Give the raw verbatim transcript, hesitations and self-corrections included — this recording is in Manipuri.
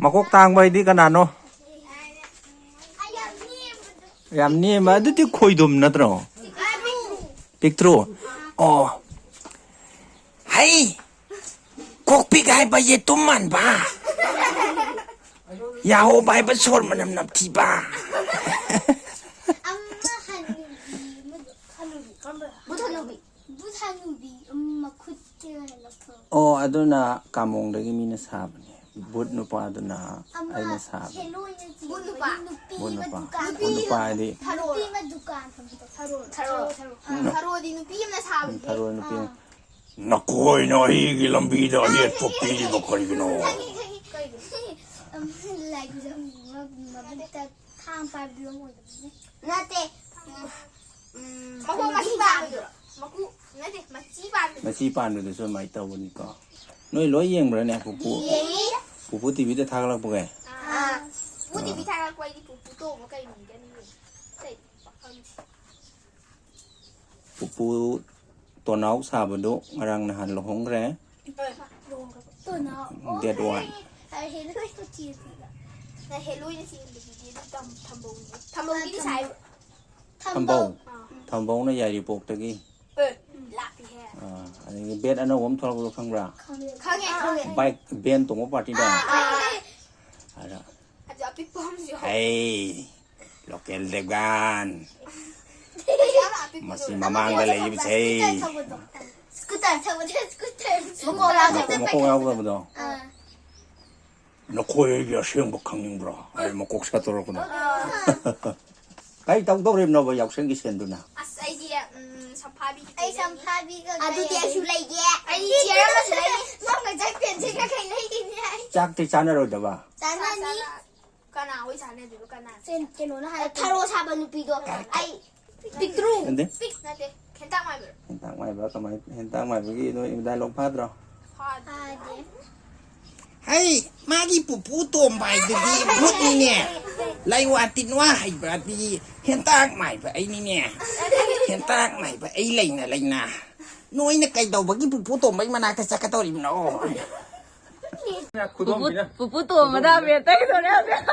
ꯃꯀꯣꯛ ꯇꯥꯡꯕ ꯍꯥꯏꯗꯤ ꯀꯅꯥꯅꯣ? ꯌꯥꯝ ꯅꯦꯝꯕ, ꯑꯗꯨꯗꯤ ꯈꯣꯏꯗꯨꯝ ꯅꯠꯇ꯭ꯔꯣ? ꯄꯤꯛꯇ꯭ꯔꯨ? ꯑꯣ꯫ ꯍꯩ! ꯀꯣꯛꯄꯤꯛ ꯍꯥꯏꯕ ꯌꯦꯇꯨꯝ ꯃꯥꯟꯕ꯫ ꯌꯥꯍꯧꯕ ꯍꯥꯏꯕ ꯁꯣꯔ ꯃꯅꯝ ꯅꯝꯊꯤꯕ꯫ ꯑꯃ ꯍꯅꯨꯕꯤ ꯑꯃꯗꯣ, ꯍꯅꯨꯕꯤ, ꯀꯔꯝꯕ? ꯕꯨꯠ ꯍꯅꯨꯕꯤ꯫ ꯕꯨꯠ ꯍꯅꯨꯕꯤ, ꯎꯝ, ꯃꯈꯨꯠ ꯀꯩꯅꯣ ꯂꯧꯊꯣꯛ꯫ ꯑꯣ, ꯑꯗꯨꯅ ꯀꯥꯃꯣꯡꯗꯒꯤ ꯃꯤꯅ ꯁꯥꯕꯅꯦ꯫ ꯕꯨꯠ ꯅꯨꯄꯥꯗꯨꯅ ꯑꯃ ꯑꯩꯅ ꯁꯥꯕꯅꯦ꯫ ꯍꯦꯂꯣꯏꯅ ꯆꯤꯡꯕ ꯕꯨꯠ ꯅꯨꯄꯥ꯫ ꯅꯨꯄꯤ ꯕꯨꯠ ꯑꯃ ꯅꯨꯄꯥ꯫ ꯗꯨꯀꯥꯟ ꯕꯨꯠ ꯅꯨꯄꯥ ꯍꯥꯏꯗꯤ ꯅꯨꯄꯤ ꯑꯃ ꯗꯨꯀꯥꯟ ꯐꯝꯕꯗꯣ꯫ ꯊꯔꯣ, ꯊꯔꯣ, ꯊꯔꯣ꯫ ꯎꯝ꯫ ꯊꯔꯣꯗꯤ ꯅꯨꯄꯤ ꯑꯃꯅ ꯁꯥꯕꯅꯦ꯫ ꯊꯔꯣ ꯅꯨꯄꯤ꯫ ꯑꯥ꯫ ꯅꯈꯣꯏꯅ ꯑꯩꯒꯤ ꯂꯝꯕꯤꯗ ꯑꯌꯦꯠꯄ ꯄꯤꯔꯤꯕ ꯀꯔꯤꯒꯤꯅꯣ? ꯈꯪꯉꯤ, ꯈꯪꯉꯤ꯫ ꯀꯩꯅꯣ? ꯑꯃ ꯂꯥꯏꯒꯤ ꯂꯝ-, ꯃ-, ꯃꯕꯨꯛꯇ ꯊꯥꯡ ꯄꯥꯏꯕꯗꯨ ꯑꯣꯏꯗꯕꯅꯦ꯫ ꯅꯠꯇꯦ꯫ ꯎꯝ, ꯎꯝ, ꯃꯀꯣꯛ ꯃꯆꯤ ꯄꯥꯟꯕꯗꯨꯔꯣ? ꯃꯀꯨ, ꯅꯠꯇꯦ, ꯃꯆꯤ ꯄꯥꯟꯕꯗꯨ꯫ ꯃꯆꯤ ꯄꯥꯟꯕꯗꯨꯁꯨ ꯑꯗꯨꯃꯥꯏꯅ ꯇꯧꯕꯅꯤꯀꯣ꯫ ꯅꯣꯏ ꯂꯣꯏ ꯌꯦꯡꯕ꯭ꯔꯥꯅꯦ, ꯄꯨꯄꯨ? ꯌꯦꯡꯉꯤ꯫ ꯄꯨꯄꯨ ꯇꯤꯚꯤꯗ ꯊꯥꯒꯠꯂꯛꯄꯒꯩ? ꯑꯥ꯫ ꯄꯨꯄꯨ ꯑꯥ꯫ ꯇꯤꯚꯤ ꯊꯥꯒꯠꯂꯛꯄ ꯑꯩꯗꯤ ꯄꯨꯄꯨ ꯇꯣꯝꯕ ꯀꯩ ꯃꯃꯤꯡ ꯀꯅꯤ ꯌꯦꯡꯉꯤ꯫ ꯑꯇꯩ ꯄꯥꯈꯪꯁꯤ꯫ ꯄꯨꯄꯨ ꯇꯣꯅꯥꯎ ꯁꯥꯕꯗꯨ ꯉꯔꯥꯡ ꯅꯍꯥꯟ ꯂꯨꯍꯣꯡꯈ꯭ꯔꯦ꯫ ꯇꯣꯅꯥꯎ꯫ Date one꯫ ꯑ, ꯍꯦꯂꯣꯏꯅ ꯆꯦꯟꯕꯤꯕ꯫ ꯅ ꯍꯦꯂꯣꯏꯅ ꯆꯦꯟꯕꯗꯨꯗꯤ ꯑꯗꯨ ꯇꯝ-, ꯊꯝꯕꯧꯒꯤꯅꯦ꯫ ꯊꯝꯕꯧꯒꯤꯗꯤ ꯁꯥꯏꯕ꯫ ꯊꯝꯕꯧ꯫ ꯊꯝꯕꯧ꯫ ꯑꯥ꯫ ꯊꯝꯕꯧꯅ ꯌꯥꯏꯔꯤꯄꯣꯛꯇꯒꯤ꯫ ꯑꯦ, ꯂꯥꯞꯄꯤꯍꯦ꯫ ꯑꯥ, ꯑꯗꯒꯤ band ꯑꯅꯧꯕ ꯑꯃ ꯊꯣꯛꯂꯛꯄꯗꯣ ꯈꯪꯕ꯭ꯔꯥ? ꯈꯪꯉꯦ, ꯈꯪꯉꯦ, ꯈꯪꯉꯦ꯫ Bike band ꯇꯣꯡꯕ party ꯗꯣ꯫ ꯑꯥ, ꯑꯥ, ꯑꯥ꯫ ꯑꯗ ꯑꯗꯨ ꯑꯄꯤꯛꯄ ꯑꯃꯁꯨ ꯌꯥꯎꯍꯧꯋꯦ꯫ ꯍꯩ, local ꯗꯦꯕꯒꯥꯟ꯫ ꯑꯗꯨ ꯌꯥꯝ ꯑꯄꯤꯛꯄꯗꯣ꯫ ꯃꯁꯤ ꯃꯃꯥꯡꯗ ꯂꯩꯔꯤꯕꯁꯦ꯫ Scooter ꯊꯧꯕꯗꯣ꯫ Scooter ꯊꯧꯕꯗꯣ, scooter꯫ ꯃꯀꯣꯛ ꯌꯥꯎꯗꯕꯗꯣ꯫ ꯃꯀꯣꯛ ꯌꯥꯎꯗꯕꯗꯣ꯫ ꯑꯥ꯫ ꯅꯈꯣꯏ ꯑꯩꯒꯤ ꯑꯁꯦꯡꯕ ꯈꯪꯅꯤꯡꯕ꯭ꯔꯣ? ꯑꯩ ꯃꯀꯣꯛ ꯁꯥꯠꯇꯣꯔꯛꯄꯗꯣ꯫ ꯑꯥ꯫ ꯀꯔꯤ ꯇꯧꯗꯧꯔꯤꯕꯅꯣꯕ ꯌꯥꯎꯁꯪꯒꯤ ꯁꯦꯟꯗꯨꯅ? ꯑꯁ, ꯑꯩꯗꯤ, ꯎꯝ, ꯁꯝꯐꯥꯕꯤꯒꯤ ꯑꯩ ꯁꯝꯐꯥꯕꯤꯒ ꯑꯗꯨꯗꯤ ꯂꯩꯔꯦ꯫ ꯑꯩꯁꯨ ꯂꯩꯒꯦ꯫ ꯑꯩꯗꯤ chair ꯑꯃꯁꯨ ꯂꯩꯅꯤ꯫ ꯅꯪꯒ ꯆꯥꯛ ꯄꯦꯟꯁꯤꯒ ꯀꯩ ꯂꯩꯒꯅꯤ ꯑꯩ? ꯆꯥꯛꯇꯤ ꯆꯥꯅꯔꯣꯏꯗꯕ? ꯆꯥꯅꯅꯤ꯫ ꯀꯅꯥ ꯍꯣꯏ ꯆꯥꯅꯗꯣꯏꯕ? ꯀꯅꯥ? ꯀꯩꯅꯣꯅ ꯍꯥꯏꯔꯛꯄꯅꯦ꯫ ꯊꯔꯣ ꯁꯥꯕ ꯅꯨꯄꯤꯗꯣ꯫ ꯑꯩ ꯄꯤꯛꯇ꯭ꯔꯨ꯫ ꯅꯠꯇꯦ꯫ ꯄꯤꯛ ꯅꯠꯇꯦ꯫ ꯍꯦꯟꯇꯥꯛ ꯃꯥꯏꯕꯔꯣ? ꯍꯦꯟꯇꯥꯛ ꯃꯥꯏꯕ ꯀꯃꯥꯏ-, ꯍꯦꯟꯇꯥꯛ ꯃꯥꯏꯕꯒꯤ ꯅꯣꯏ dialogue ꯐꯥꯗ꯭ꯔꯣ? ꯐꯥꯗꯦ꯫ ꯐꯥꯗꯦ꯫ ꯍꯩ, ꯃꯥꯒꯤ ꯄꯨꯄꯨ ꯇꯣꯝꯕ ꯍꯥꯏꯗꯨꯗꯤ ꯚꯨꯠꯅꯤꯅꯦ꯫ ꯂꯥꯏꯋꯥ ꯇꯤꯟꯋꯥ ꯍꯩꯕꯗꯤ ꯍꯦꯟꯇꯥꯛ ꯃꯥꯏꯕ ꯑꯩꯅꯤꯅꯦ꯫ ꯍꯦꯟꯇꯥꯛ ꯃꯥꯏꯕ ꯑꯩ ꯂꯩꯅ ꯂꯩꯅ ꯅꯣꯏꯅ ꯀꯩꯗꯧꯕꯒꯤ ꯄꯨꯄꯨ ꯇꯣꯝꯕꯒꯤ ꯃꯅꯥꯛꯇ ꯆꯠꯀꯗꯧꯔꯤꯕꯅꯣ? ꯄꯨꯄꯨ, ꯄꯨꯄꯨ ꯇꯣꯝꯕꯗ ꯑꯕꯦꯔ ꯇꯩꯗꯣꯔꯦ ꯍꯧꯖꯤꯛ꯫